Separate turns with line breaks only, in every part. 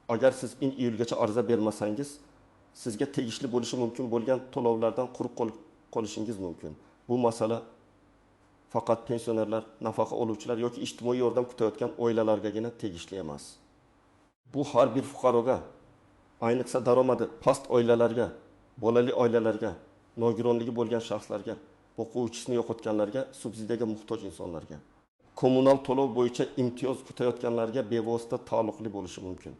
Agar siz 1 iyulgacha ariza bermasangiz, sizga tegishli bo'lishi mumkin bo'lgan to'lovlardan quruq qolishingiz mumkin. Bu masala faqat pensionerlar, nafaqa oluvchilar yoki ijtimoiy yordam kutayotgan oilalargagina tegishli emas. Bu har bir fuqaroga, ayniqsa daromadi past oilalarga, bolali oilalarga, nogironligi bo'lgan shaxslarga, boquvchisini yo'qotganlarga, subsidiyaga muhtoj insonlarga, kommunal to'lov bo'yicha imtiyoz kutayotganlarga bevosita taalluqli bo'lishi mumkin.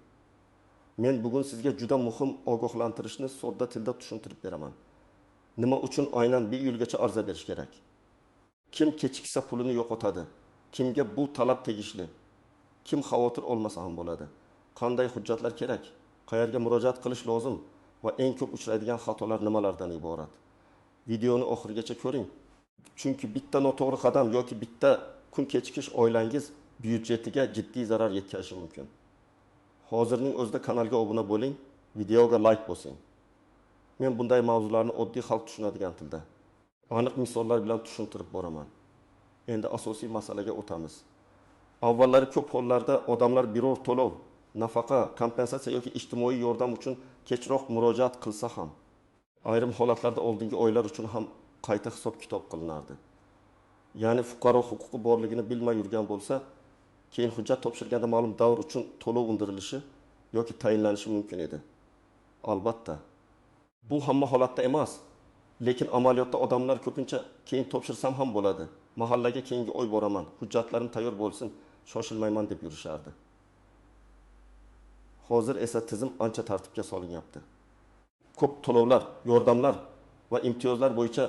Men bugun sizga juda muhim ogohlantirishni sodda tilda tushuntirib beraman. Nima uchun aynan 1 iyulgacha ariza berish kerak? Kim kechiksa pulini yo'qotadi? Kimga bu talab tegishli? Kim xavotir olmasa ham bo'ladi? Qanday hujjatlar kerak? Qayerga murojaat qilish lozim va eng ko'p uchraydigan xatolar nimalardan iborat? Videoni oxirigacha ko'ring. Chunki bitta noto'g'ri qadam yoki bitta kun kechikish oilangiz byudjetiga jiddiy zarar yetkazishi mumkin. Hozirning o'zida kanalga obuna bo'ling, videoga like bosing. Men bunday mavzularni oddiy xalq tushunadigan tilda, aniq misollar bilan tushuntirib boraman. Endi asosiy masalaga o'tamiz. Avvallari ko'p hollarda odamlar biror to'lov, nafaqa, kompensatsiya yoki ijtimoiy yordam uchun kechroq murojaat qilsa ham, ayrim holatlarda oldingi oylar uchun ham qayta hisob-kitob qilinardi. Ya'ni fuqaro huquqi borligini bilmay yurgan bo'lsa, keyin hujjat topshirganda ma'lum davr uchun to'lov undirilishi yoki tayinlanishi mumkin edi. Albatta, bu hamma holatda emas, lekin amaliyotda odamlar ko'pincha keyin topshirsam ham bo'ladi, mahallaga keyingi oy boraman, hujjatlarim tayyor bo'lsin, shoshilmayman deb yurishardi. Hozir esa tizim ancha tartibga solinyapti. Ko'p to'lovlar, yordamlar va imtiyozlar bo'yicha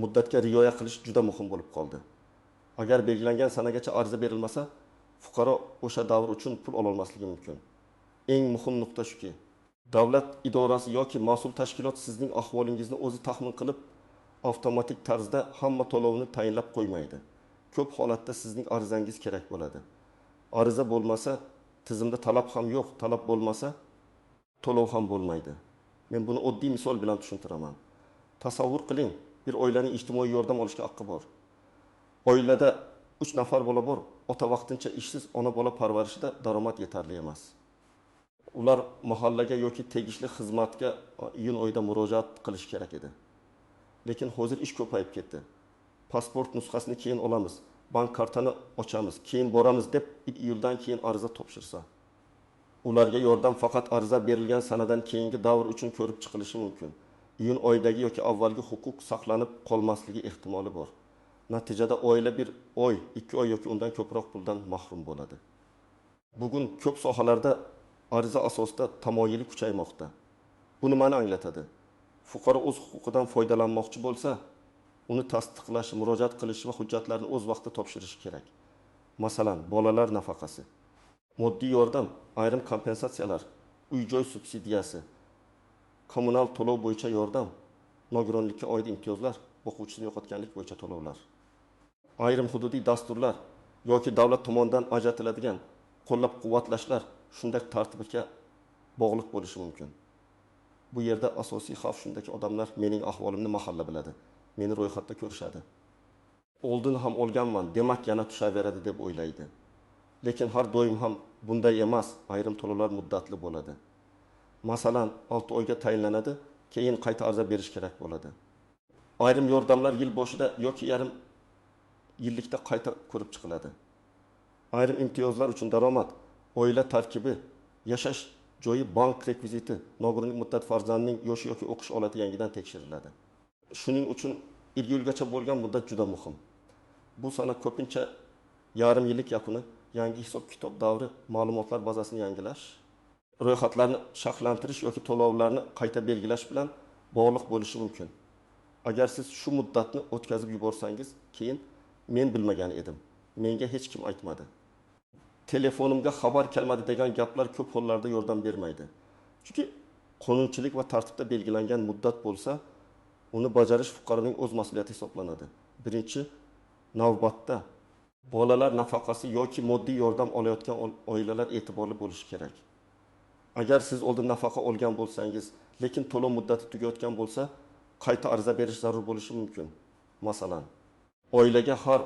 muddatga rioya qilish juda muhim bo'lib qoldi. Agar belgilangan sanagacha ariza berilmasa, fuqaro o'sha davr uchun pul ololmasligi mumkin. Eng muhim nuqta shuki, davlat idorasi yoki mas'ul tashkilot sizning ahvolingizni o'zi taxmin qilib, avtomatik tarzda hamma to'lovni tayinlab qo'ymaydi. Ko'p holatda sizning arizangiz kerak bo'ladi. Ariza bo'lmasa, tizimda talab ham yo'q, talab bo'lmasa, to'lov ham bo'lmaydi. Men buni oddiy misol bilan tushuntiraman. Tasavvur qiling, bir oilaning ijtimoiy yordam olishga haqqi bor. Oilada 3 nafar bola bor, ota vaqtincha ishsiz, ona bola parvarishida, daromad yetarli emas. Ular mahallaga yoki tegishli xizmatga iyun oyida murojaat qilish kerak edi. Lekin hozir ish ko'payib ketdi. Pasport nusxasini keyin olamiz, bank kartani ochamiz, keyin boramiz deb 1 iyuldan keyin ariza topshirsa, ularga yordam faqat ariza berilgan sanadan keyingi davr uchun ko'rib chiqilishi mumkin. Iyun oyidagi yoki avvalgi huquq saqlanib qolmasligi ehtimoli bor. Natijada oila bir oy, 2 oy yoki undan ko'proq puldan mahrum bo'ladi. Bugun ko'p sohalarda ariza asosida tamoyili kuchaymoqda. Bu nimani anglatadi? Fuqaro o'z huquqidan foydalanmoqchi bo'lsa, uni tasdiqlash, murojaat qilish va hujjatlarni o'z vaqtida topshirishi kerak. Masalan, bolalar nafaqasi, moddiy yordam, ayrim kompensatsiyalar, uy-joy subsidiyasi, kommunal to'lov bo'yicha yordam, nogironlikka oid imtiyozlar, boquvchisini yo'qotganlik bo'yicha to'lovlar. Ayrim hududiy dasturlar yoki davlat tomonidan ajratiladigan qo'llab-quvvatlashlar shunday tartibga bog'liq bo'lishi mumkin. Bu yerda asosiy xavf shundaki, odamlar mening ahvolimni mahalla biladi, meni ro'yxatda ko'rishadi. Oldin ham olganman, demak yana tushaveradi deb o'ylaydi. Lekin har doim ham bunday emas, ayrim to'lovlar muddatli bo'ladi. Masalan, 6 oyga tayinlanadi, keyin qayta ariza berish kerak bo'ladi. Ayrim yordamlar yil boshida yoki yarim yillikda qayta ko'rib chiqiladi. Ayrim imtiyozlar uchun daromad, oila tarkibi, yashash joyi, bank rekviziti, nogironlik muddati, farzandning yoshi yoki o'qish holati yangidan tekshiriladi. Shuning uchun 1 iyulgacha bo'lgan muddat juda muhim. Bu sana ko'pincha yarim yillik yakuni, yangi hisob-kitob davri, ma'lumotlar bazasini yangilash, ro'yxatlarni shakllantirish yoki to'lovlarni qayta belgilash bilan bog'liq bo'lishi mumkin. Agar siz shu muddatni o'tkazib yuborsangiz, keyin men bilmagan edim, menga hech kim aytmadi, telefonimga xabar kelmadi degan gaplar ko'p hollarda yordam bermaydi. Chunki qonunchilik va tartibda belgilangan muddat bo'lsa, uni bajarish fuqaroning o'z mas'uliyati hisoblanadi. Birinchi navbatda bolalar nafaqasi yoki moddiy yordam olayotgan oilalar e'tiborli bo'lishi kerak. Agar siz oldin nafaqa olgan bo'lsangiz, lekin to'lov muddati tugayotgan bo'lsa, qayta ariza berish zarur bo'lishi mumkin. Masalan, oilaga har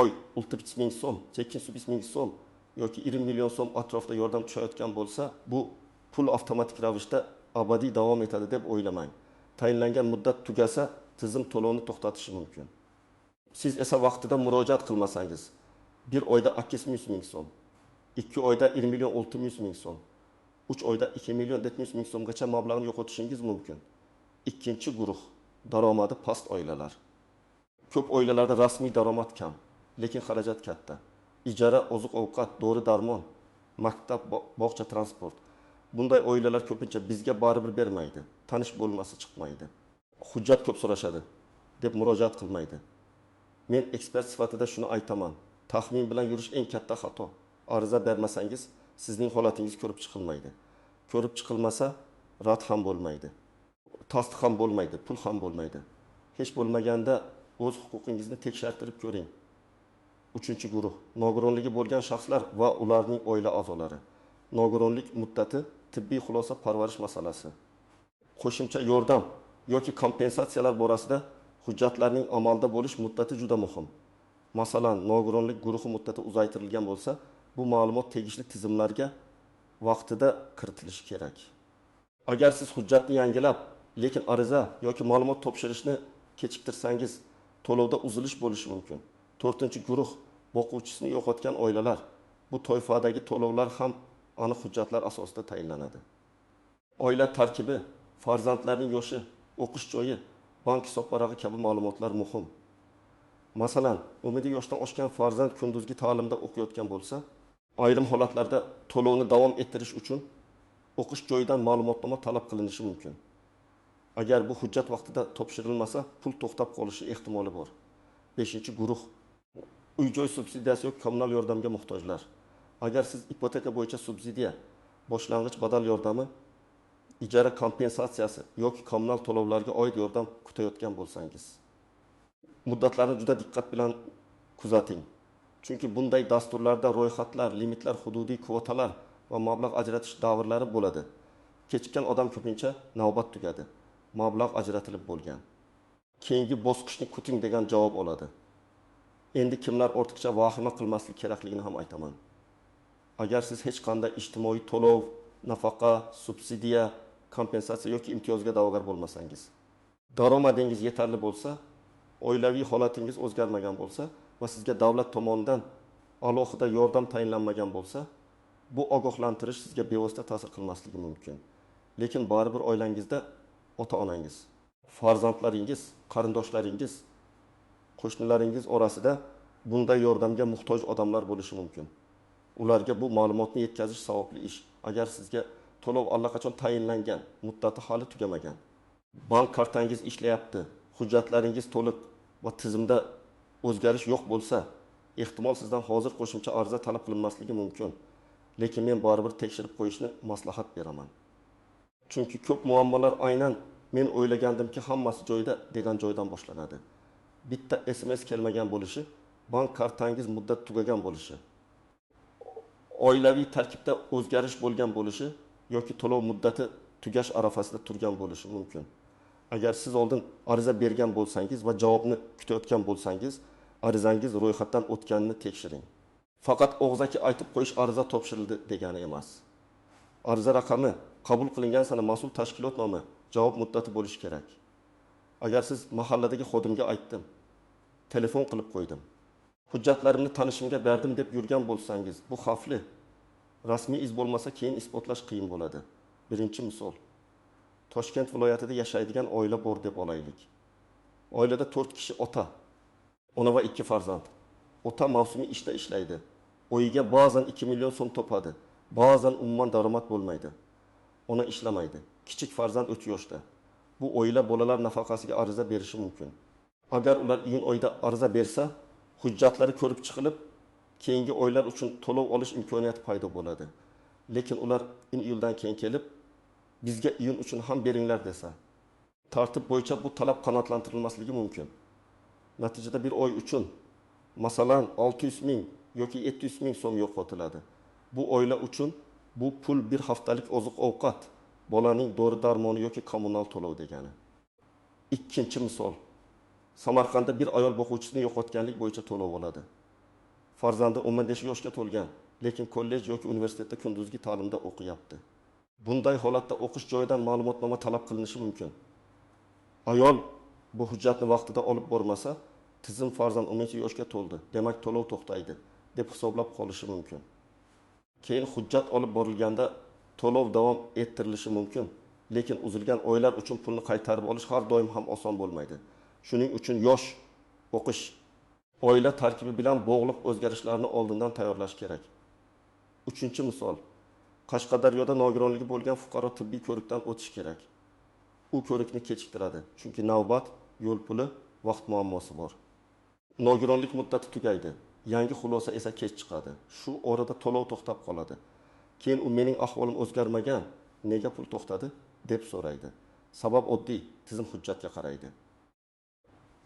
oy 6000 so'm, tekin 8000 so'm yoki 1 million so'm atrofida yordam tushayotgan bo'lsa, bu pul avtomatik ravishda abadiy davom etadi deb o'ylamang. Tayinlangan muddat tugasa, tizim to'lovni to'xtatishi mumkin. Siz esa vaqtida murojaat qilmasangiz, bir oyda 800 ming so'm, 2 oyda 1 million 600 ming so'm, 3 oyda 2 million 700 ming so'mgacha mablag'ni yo'qotishingiz mumkin. Ikkinchi guruh daromadi past oilalar. Ko'p oilalarda rasmiy daromad kam, lekin xarajat katta. Ijara, oziq-ovqat, dori-darmon, maktab, bog'cha, transport. Bunday oilalar ko'pincha bizga baribir bermaydi, tanish bo'lmasa chiqmaydi. Hujjat ko'p so'rashadi deb murojaat qilmaydi. Men ekspert sifatida shuni aytaman: taxmin bilan yurish eng katta xato. Ariza bermasangiz, sizning holatingiz ko'rib chiqilmaydi. Ko'rib chiqilmasa, rad ham bo'lmaydi. Tasdiq ham bo'lmaydi, pul ham bo'lmaydi. Hech bo'lmaganda o'z huquqingizni tekshirtirib ko'ring. Uchinchi guruh nogironligi bo'lgan shaxslar va ularning oila a'zolari. Nogironlik muddati, tibbiy xulosa, parvarish masalasi. Qo'shimcha yordam yoki kompensatsiyalar borasida hujjatlarning amalda bo'lish muddati juda muhim. Masalan, nogironlik guruhi muddati uzaytirilgan bo'lsa, bu ma'lumot tegishli tizimlarga vaqtida kiritilishi kerak. Agar siz hujjatni yangilab, lekin ariza yoki ma'lumot topshirishni kechiktirsangiz, to'lovda uzilish bo'lishi mumkin. To'rtinchi guruh boquvchisini yo'qotgan oilalar. Bu toifadagi to'lovlar ham aniq hujjatlar asosida tayinlanadi. Oila tarkibi, farzandlarning yoshi, o'qish joyi, bank hisobvarag'i kabi ma'lumotlar muhim. Masalan, 17 yoshdan oshgan farzand kunduzgi ta'limda o'qiyotgan bo'lsa, ayrim holatlarda to'lovni davom ettirish uchun o'qish joyidan ma'lumotnoma talab qilinishi mumkin. Agar bu hujjat vaqtida topshirilmasa, pul to'xtab qolishi ehtimoli bor. 5-guruh uy-joy subsidiyasi yoki kommunal yordamga muhtojlar. Agar siz ipoteka bo'yicha subsidiya, boshlang'ich badal yordami, ijara kompensatsiyasi yoki kommunal to'lovlarga oid yordam kutayotgan bo'lsangiz, muddatlarni juda diqqat bilan kuzating. Chunki bunday dasturlarda ro'yxatlar, limitlar, hududiy kvotalar va mablag' ajratish davrlari bo'ladi. Kechikkan odam ko'pincha navbat tugadi, mablag' ajratilib bo'lgan. Keyingi bosqichni kuting degan javob oladi. Endi kimlar ortiqcha vahima qilmaslik kerakligini ham aytaman. Agar siz hech qanday ijtimoiy to'lov, nafaqa, subsidiya, kompensatsiya yoki imtiyozga da'vogar bo'lmasangiz, daromadingiz yetarli bo'lsa, oilaviy holatingiz o'zgarmagan bo'lsa va sizga davlat tomonidan alohida yordam tayinlanmagan bo'lsa, bu ogohlantirish sizga bevosita ta'sir qilmasligi mumkin. Lekin baribir oilangizda ota-onangiz, farzandlaringiz, qarindoshlaringiz, qo'shnilaringiz orasida bunday yordamga muhtoj odamlar bo'lishi mumkin. Ularga bu ma'lumotni yetkazish savobli ish. Agar sizga to'lov allaqachon tayinlangan, muddati hali tugamagan, bank kartangiz ishlayapti, hujjatlaringiz to'liq va tizimda o'zgarish yo'q bo'lsa, ehtimol sizdan hozir qo'shimcha ariza talab qilinmasligi mumkin. Lekin men baribir tekshirib qo'yishni maslahat beraman. Chunki ko'p muammolar aynan men o'ylagandimki hammasi joyida degan joydan boshlanadi. Bitta SMS kelmagan bo'lishi, bank kartangiz muddat tugagan bo'lishi, oilaviy tarkibda o'zgarish bo'lgan bo'lishi yoki to'lov muddati tugash arafasida turgan bo'lishi mumkin. Agar siz oldin ariza bergan bo'lsangiz va javobni kutayotgan bo'lsangiz, arizangiz ro'yxatdan o'tganini tekshiring. Faqat og'zaki aytib qo'yish ariza topshirildi degani emas. Ariza raqami, qabul qilingan sana, mas'ul tashkilot nomi, javob muddati bo'lishi kerak. Agar siz mahalladagi xodimga aytdim, telefon qilib qo'ydim, hujjatlarimni tanishimga berdim deb yurgan bo'lsangiz, bu xavfli. Rasmiy iz bo'lmasa keyin isbotlash qiyin bo'ladi. Birinchi misol. Toshkent viloyatida yashaydigan oila bor deb olaylik. Oilada 4 kishi ota, ona va 2 farzand. Ota mavsumiy ishda ishlaydi. Oyiga ba'zan 2 million so'm topadi, ba'zan umuman daromad bo'lmaydi. Ona ishlamaydi. Kichik farzand 3 yoshda. Bu oila bolalar nafaqasiga ariza berishi mumkin. Agar ular iyun oyida ariza bersa, hujjatlari ko'rib chiqilib, keyingi oylar uchun to'lov olish imkoniyati paydo bo'ladi. Lekin ular iyuldan keyin kelib, bizga iyun uchun ham beringlar desa, tartib bo'yicha bu talab qanoatlantirilmasligi mumkin. Natijada bir oy uchun masalan 600 ming yoki 700 ming so'm yo'qotiladi. Bu oila uchun bu pul bir haftalik oziq-ovqat, bolaning dori-darmoni yoki kommunal to'lov degani. Ikkinchi misol. Samarqandda bir ayol boquvchisini yo'qotganlik bo'yicha to'lov oladi. Farzandi 15 yoshga to'lgan, lekin kollej yoki universitetda kunduzgi ta'limda o'qiyapti. Bunday holatda o'qish joyidan ma'lumotnoma talab qilinishi mumkin. Ayol bu hujjatni vaqtida olib bormasa, tizim farzand 10 yoshga to'ldi, demak to'lov to'xtaydi deb hisoblab qolishi mumkin. Keyin hujjat olib borilganda to'lov davom ettirilishi mumkin, lekin uzilgan oylar uchun pulni qaytarib olish har doim ham oson bo'lmaydi. Shuning uchun yosh, o'qish, oila tarkibi bilan bog'liq o'zgarishlarni oldindan tayyorlash kerak. Uchinchi misol. Qashqadaryoda nogironligi bo'lgan fuqaro tibbiy ko'rikdan o'tishi kerak. U ko'rikni kechiktiradi, chunki navbat, yo'l puli, vaqt muammosi bor. Nogironlik muddati tugaydi, yangi xulosa esa kech chiqadi. Shu orada to'lov to'xtab qoladi. Keyin u mening ahvolim o'zgarmagan, nega pul to'xtadi deb so'raydi. Sabab oddiy, tizim hujjatga qaraydi.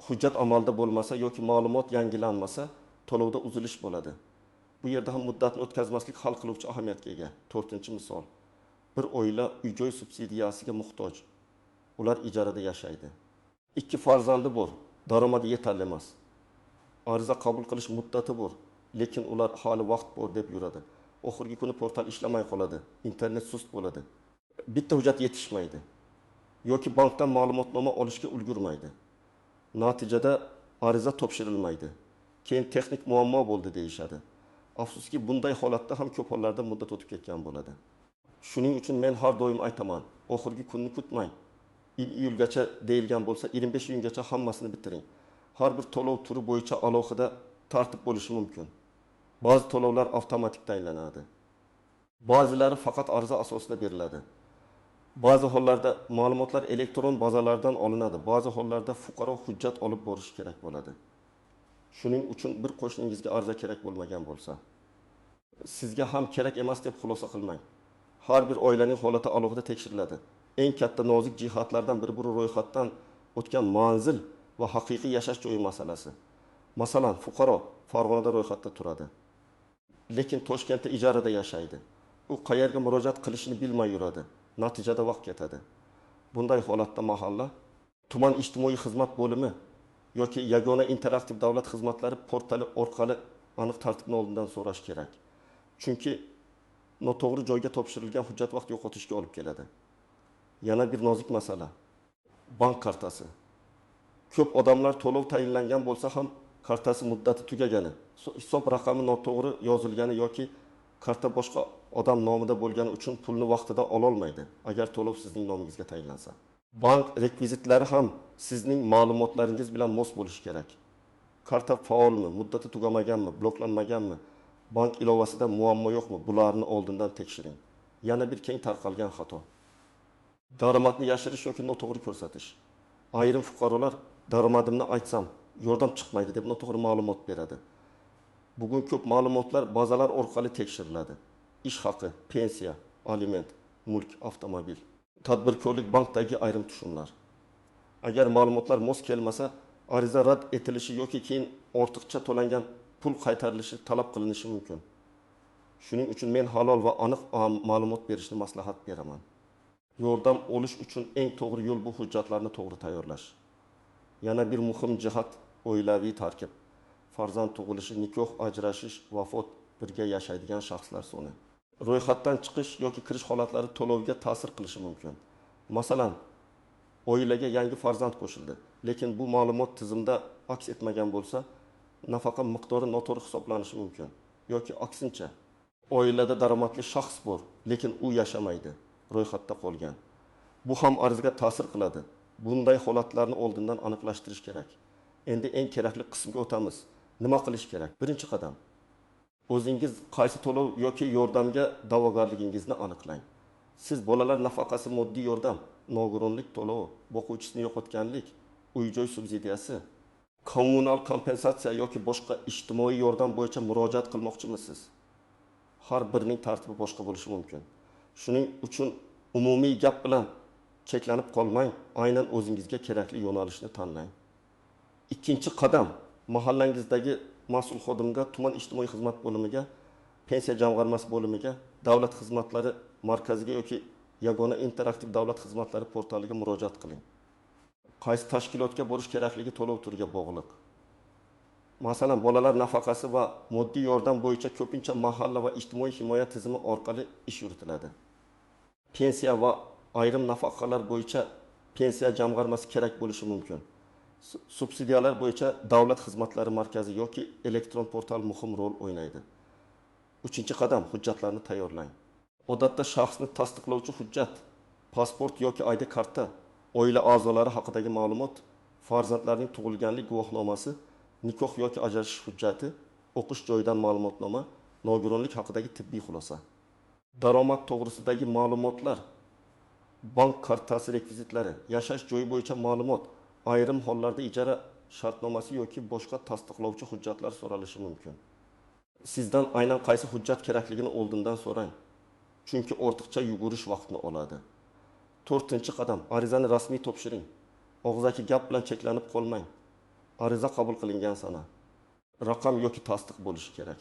Hujjat amalda bo'lmasa yoki ma'lumot yangilanmasa, to'lovda uzilish bo'ladi. Bu yerda ham muddatni o'tkazmaslik hal qiluvchi ahamiyatga ega. To'rtinchi misol. Bir oila uy-joy subsidiyasiga muhtoj. Ular ijarada yashaydi. 2 farzandi bor, daromadi yetarli emas. Ariza qabul qilish muddati bor, lekin ular hali vaqt bor deb yuradi. Oxirgi kuni portal ishlamay qoladi, internet sust bo'ladi. Bitta hujjat yetishmaydi yoki bankdan ma'lumotnoma olishga ulgurmaydi. Natijada ariza topshirilmaydi. Keyin texnik muammo bo'ldi deyishadi. Afsuski, bunday holatda ham ko'p hollarda muddat o'tib ketgan bo'ladi. Shuning uchun men har doim aytaman, oxirgi kunni kutmang. Iyulgacha deyilgan bo'lsa, 25 iyungacha hammasini bitiring. Har bir to'lov turi bo'yicha alohida tartib bo'lishi mumkin. Ba'zi to'lovlar avtomatik tayinlanadi. Ba'zilari faqat ariza asosida beriladi. Ba'zi hollarda ma'lumotlar elektron bazalardan olinadi. Ba'zi hollarda fuqaro hujjat olib borishi kerak bo'ladi. Shuning uchun bir qo'shningizga ariza kerak bo'lmagan bo'lsa, sizga ham kerak emas deb xulosa qilmang. Har bir oilaning holati alohida tekshiriladi. Eng katta nozik jihatlardan biri bu ro'yxatdan o'tgan manzil va haqiqiy yashash joyi masalasi. Masalan, fuqaro Farg'onada ro'yxatda turadi, lekin Toshkentda ijarada yashaydi. U qayerga murojaat qilishini bilmay yuradi. Natijada vaqt ketadi. Bunday holatda mahalla, tuman ijtimoiy xizmat bo'limi yoki yagona interaktiv davlat xizmatlari portali orqali aniq tartibni oldindan so'rash kerak. Chunki noto'g'ri joyga topshirilgan hujjat vaqt yo'qotishga olib keladi. Yana bir nozik masala. Bank kartasi. Ko'p odamlar to'lov tayinlangan bo'lsa ham kartasi muddati tugagani, hisob raqami noto'g'ri yozilgani yoki karta boshqa odam nomida bo'lgani uchun pulni vaqtida ola olmaydi, agar to'lov sizning nomingizga tayinlansa. Bank rekvizitlari ham sizning ma'lumotlaringiz bilan mos bo'lishi kerak. Karta faolmi, muddati tugamaganmi, bloklanmaganmi, bank ilovasida muammo yo'qmi, bularni oldindan tekshiring. Yana bir keng tarqalgan xato. Daromadni yashirish yoki noto'g'ri ko'rsatish. Ayrim fuqarolar daromadimni aytsam yordam chiqmaydi deb noto'g'ri ma'lumot beradi. Bugun ko'p ma'lumotlar bazalar orqali tekshiriladi. Ish haqi, pensiya, aliment, mulk, avtomobil, tadbirkorlik, bankdagi ayrim tushumlar. Agar ma'lumotlar mos kelmasa, ariza rad etilishi yoki keyin ortiqcha to'langan pul qaytarilishi talab qilinishi mumkin. Shuning uchun men halol va aniq ma'lumot berishni maslahat beraman. Yordam olish uchun eng to'g'ri yo'l bu hujjatlarni to'g'ri tayyorlash. Yana bir muhim jihat oilaviy tarkib. Farzand tug'ilishi, nikoh, ajrashish, vafot, birga yashaydigan shaxslar soni. Ro'yxatdan chiqish yoki kirish holatlari to'lovga ta'sir qilishi mumkin. Masalan, oilaga yangi farzand qo'shildi, lekin bu ma'lumot tizimda aks etmagan bo'lsa, nafaqa miqdori noto'g'ri hisoblanishi mumkin yoki aksincha, oilada daromadli shaxs bor, lekin u yashamaydi, ro'yxatda qolgan. Bu ham arizaga ta'sir qiladi. Bunday holatlarni oldindan aniqlashtirish kerak. Endi eng kerakli qismga o'tamiz. Nima qilish kerak? Birinchi qadam. O'zingiz qaysi to'lov yoki yordamga da'vogarligingizni aniqlang. Siz bolalar nafaqasi, moddiy yordam, nogironlik to'lovi, boquvchisini yo'qotganlik, uy-joy subsidiyasi, kommunal kompensatsiya yoki boshqa ijtimoiy yordam bo'yicha murojaat qilmoqchimisiz? Har birining tartibi boshqa bo'lishi mumkin. Shuning uchun umumiy gap bilan cheklanib qolmang, aynan o'zingizga kerakli yo'nalishni tanlang. Ikkinchi qadam, mahallangizdagi mas'ul xodimga, tuman ijtimoiy xizmat bo'limiga, pensiya jamg'armasi bo'limiga, davlat xizmatlari markaziga yoki yagona interaktiv davlat xizmatlari portaliga murojaat qiling. Qaysi tashkilotga borish kerakligi to'lov turiga bog'liq. Masalan, bolalar nafaqasi va moddiy yordam bo'yicha ko'pincha mahalla va ijtimoiy himoya tizimi orqali ish yuritiladi. Pensiya va ayrim nafaqalar bo'yicha pensiya jamg'armasi kerak bo'lishi mumkin. Subsidiyalar bo'yicha davlat xizmatlari markazi yoki elektron portal muhim rol o'ynaydi. Uchinchi qadam: hujjatlarni tayyorlang. Odatda shaxsni tasdiqlovchi hujjat, pasport yoki ID karta, oila a'zolari haqidagi ma'lumot, farzandlarning tug'ilganlik guvohnomasi, nikoh yoki ajrashish hujjati, o'qish joyidan ma'lumotnoma, nogironlik haqidagi tibbiy xulosa. Daromad to'g'risidagi ma'lumotlar, bank kartasi rekvizitlari, yashash joyi bo'yicha ma'lumot, ayrim hollarda ijara shartnomasi yoki boshqa tasdiqlovchi hujjatlar so'ralishi mumkin. Sizdan aynan qaysi hujjat kerakligini oldindan so'rang. Chunki ortiqcha yugurish vaqtni oladi. To'rtinchi qadam: arizani rasmiy topshiring. Og'zaki gap bilan cheklanib qolmang. Ariza qabul qilingan sana, raqam yoki tasdiq bo'lishi kerak.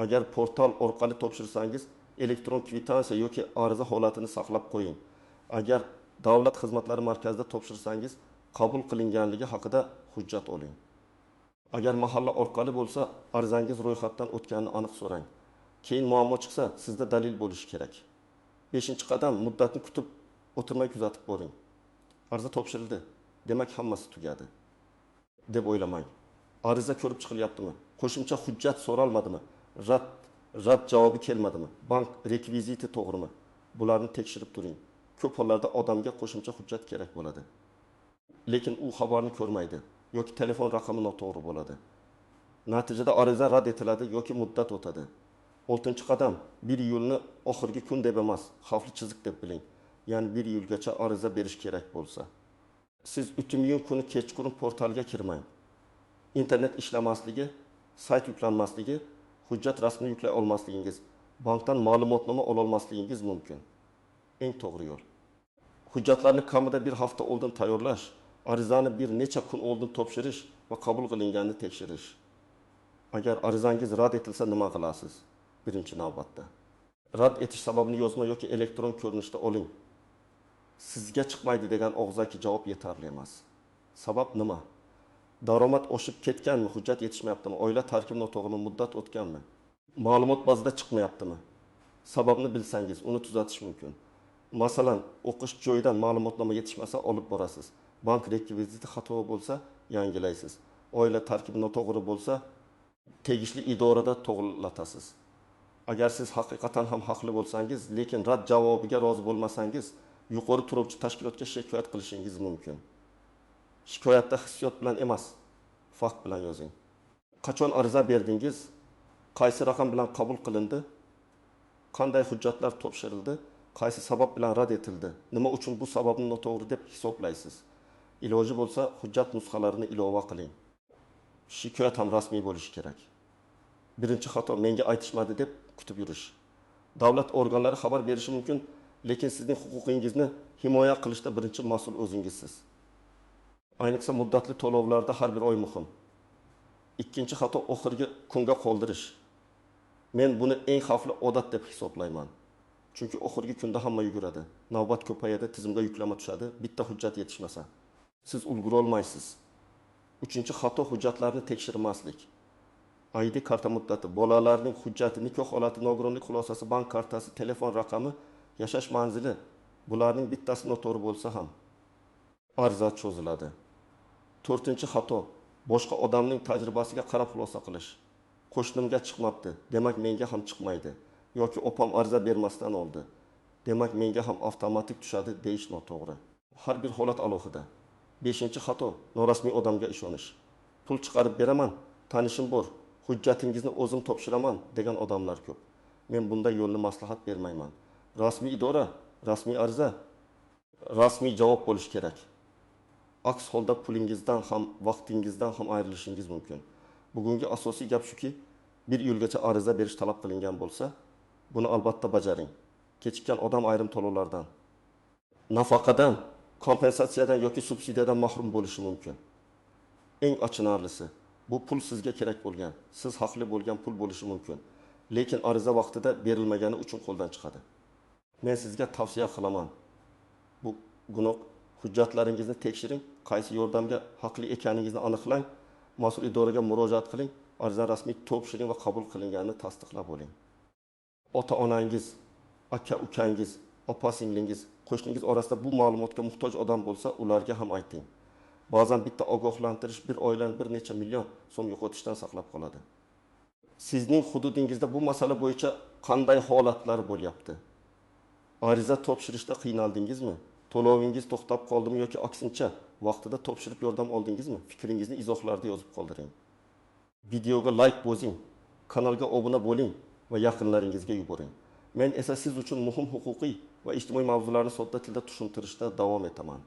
Agar portal orqali topshirsangiz, elektron kvitansiya yoki ariza holatini saqlab qo'ying. Agar davlat xizmatlari markazida topshirsangiz, qabul qilinganligi haqida hujjat oling. Agar mahalla orqali bo'lsa, arizangiz ro'yxatdan o'tganini aniq so'rang. Keyin muammo chiqsa, sizda dalil bo'lishi kerak. Beshinchi qadam: muddatni kutib o'tirmay kuzatib boring. Ariza topshirildi, demak hammasi tugadi deb o'ylamang. Ariza ko'rib chiqilyaptimi? Qo'shimcha hujjat so'ralmadimi? Rad javobi kelmadimi? Bank rekviziti to'g'rimi? Bularni tekshirib turing. Ko'p hollarda odamga qo'shimcha hujjat kerak bo'ladi. Lekin u xabarni ko'rmaydi yoki telefon raqami noto'g'ri bo'ladi. Natijada ariza rad etiladi yoki muddat o'tadi. Oltinchi qadam: 1 iyulni oxirgi kun deb emas, xavfli chiziq deb biling. Ya'ni 1 iyulgacha ariza berish kerak bo'lsa. Siz 3 iyun kuni kechqurun portalga kirmang. Internet ishlamasligi, sayt yuklanmasligi, hujjat rasmini yuklay olmasligingiz, bankdan ma'lumotnoma ololmasligingiz mumkin. Eng to'g'ri yo'l: hujjatlarni kamida bir hafta oldin tayyorlash, arizani bir necha kun oldin topshirish va qabul qilinganini tekshirish. Agar arizangiz rad etilsa nima qilasiz? Birinchi navbatda rad etish sababini yozma yoki elektron ko'rinishda oling. Sizga chiqmaydi degan og'zaki javob yetarli emas. Sabab nima? Daromad oshib ketganmi, hujjat yetishmayaptimi, oila tarkibi noto'g'rimi, muddat o'tganmi? Ma'lumot bazasida chiqmayaptimi? Sababni bilsangiz, uni tuzatish mumkin. Masalan, o'qish joyidan ma'lumotnoma yetishmasa olib borasiz. Bank rekviziti xato bo'lsa yangilaysiz. Oila tarkibi noto'g'ri bo'lsa tegishli idorada to'g'rilatasiz. Agar siz haqiqatan ham haqli bo'lsangiz, lekin rad javobiga rozi bo'lmasangiz, yuqori turuvchi tashkilotga shikoyat qilishingiz mumkin. Shikoyatda hissiyot bilan emas, fakt bilan yozing. Qachon ariza berdingiz? Qaysi raqam bilan qabul qilindi? Qanday hujjatlar topshirildi? Qaysi sabab bilan rad etildi? Nima uchun bu sababni noto'g'ri deb hisoblaysiz? Iloji bo'lsa hujjat nusxalarini ilova qiling. Shikoyat ham rasmiy bo'lishi kerak. Birinchi xato: menga aytishmadi deb kutib yurish. Davlat organlari xabar berishi mumkin, lekin sizning huquqingizni himoya qilishda birinchi mas'ul o'zingizsiz. Ayniqsa muddatli to'lovlarda har bir oy muhim. Ikkinchi xato: oxirgi kunga qoldirish. Men buni eng xavfli odat deb hisoblayman. Chunki oxirgi kunda hamma yuguradi. Navbat ko'payadi, tizimga yuklama tushadi, bitta hujjat yetishmasa siz ulgura olmaysiz. Uchinchi xato: hujjatlarni tekshirmaslik. ID karta muddati, bolalarning hujjati, nikoh holati, nogironlik xulosasi, bank kartasi, telefon raqami, yashash manzili, bularning bittasi noto'g'ri bo'lsa ham ariza cho'ziladi. To'rtinchi xato: boshqa odamning tajribasiga qarab xulosa qilish. Qo'shnimga chiqmabdi, demak menga ham chiqmaydi, yoki opam ariza bermasdan oldi, demak menga ham avtomatik tushadi deyish noto'g'ri. Har bir holat alohida. Beshinchi xato: norasmiy odamga ishonish. Pul chiqarib beraman, tanishim bor, hujjatingizni o'zim topshiraman degan odamlar ko'p. Men bunday yo'lni maslahat bermayman. Rasmiy idora, rasmiy ariza, rasmiy javob bo'lishi kerak. Aks holda pulingizdan ham, vaqtingizdan ham ayrilishingiz mumkin. Bugungi asosiy gap shuki, 1 iyulgacha ariza berish talab qilingan bo'lsa, buni albatta bajaring. Kechikkan odam ayrim to'lovlardan, nafaqadan, kompensatsiyadan yoki subsidiyadan mahrum bo'lishi mumkin. Eng achinarlisi, bu pul sizga kerak bo'lgan, siz haqli bo'lgan pul bo'lishi mumkin. Lekin ariza vaqtida berilmagani uchun qo'ldan chiqadi. Men sizga tavsiya qilaman. Bu gunoh hujjatlaringizni tekshiring, qaysi yordamga haqli ekaningizni aniqlang, Mas'ul idoraga murojaat qiling, arizani rasmiy topshiring va qabul qilinganini tasdiqlab oling. Ota-onangiz, aka-ukangiz, opa-singlingiz, qo'shningiz orasida bu ma'lumotga muhtoj odam bo'lsa, ularga ham ayting. Ba'zan bitta ogohlantirish bir oilani bir necha million so'm yo'qotishdan saqlab qoladi. Sizning hududingizda bu masala bo'yicha qanday holatlar bo'lyapti? Ariza topshirishda qiynaldingizmi? To'lovingiz to'xtab qoldimi yoki aksincha vaqtida topshirib yordam oldingizmi? Fikringizni izohlarda yozib qoldiring. Videoga like bosing, kanalga obuna bo'ling va yaqinlaringizga yuboring. Men esa siz uchun muhim huquqiy va ijtimoiy mavzularni sodda tilda tushuntirishda davom etaman.